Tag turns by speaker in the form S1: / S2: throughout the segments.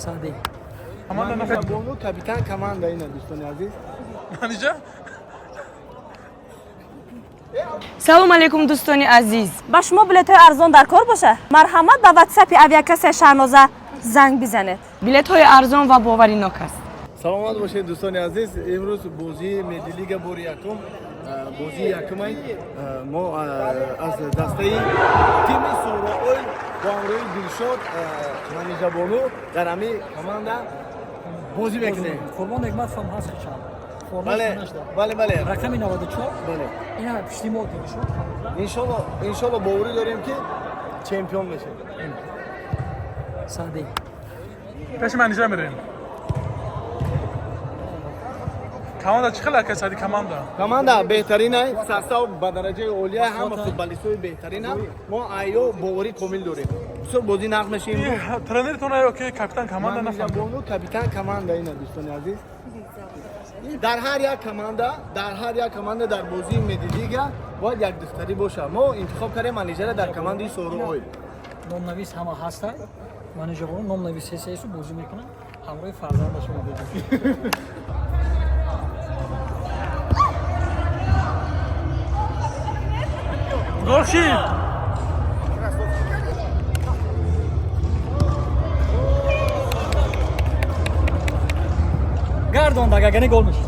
S1: Саъди.
S2: Команда нафаҳмидам.
S3: Бону капитан команда ина, дӯстони азиз.
S2: Манижа?
S4: Салом алейкум, дӯстони азиз.
S5: Ба шумо билетҳои арзон дар кор боша, марҳамат, ба ватсапи авиакассаи Шаҳноза занг бизанед.
S4: Билетҳои арзон ва боваринок аст.
S3: Саломат бошед, дӯстони азиз. Имрӯз бозии Медилига бори якум, бозии якумай мо аз дастаи тими Суроил бо ҳамроҳи Дилшод, Манижабону дар ҳамин команда бозӣ мекунем.
S1: Қурбон Негматов ҳам ҳаст, хичам.
S3: Бале, бале, бале.
S1: Рақами 94.
S3: Бале.
S1: Ина пишти мо дидишо.
S3: Иншолло, иншолло, боварӣ дорем, ки чемпион мешавем.
S1: Саъди.
S2: Пеши Манижа мерем. Команда чӣ хел, ака Сади, команда?
S3: Команда беҳтаринай, состав ба дараҷаи олия, ҳама футболистҳои беҳтаринанд. Мо айё боварӣ комил дорем, бисёр бозӣ нағз мешавем.
S2: Тренеритон ё ки капитан команда, нафаҳмидам.
S3: Манижабону капитан команда ина, дӯстони азиз. Дар ҳар як команда, дар ҳар як команда дар бозии Медилига бояд як духтарӣ боша. Мо интихоб кардем Манижара дар командаи Соруойл.
S1: Номнавис ҳама ҳаста. Манижабону номнавис сесесу бозӣ мекунад. Ҳамроҳи фарзандаш мебозад.
S2: Гол шид.
S1: Гардонда, агар гол мешид.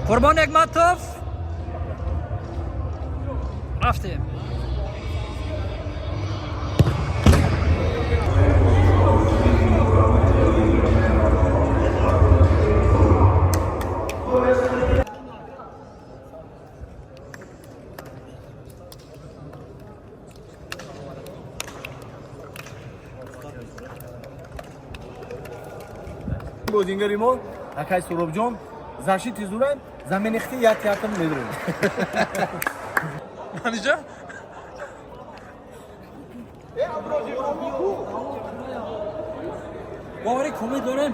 S1: Қурбон Негматов, рафтем.
S3: Бозингари мо акай Суробҷон защити зуран заменихти як театр медурем.
S2: Манижа?
S1: Боварӣ комил дорем.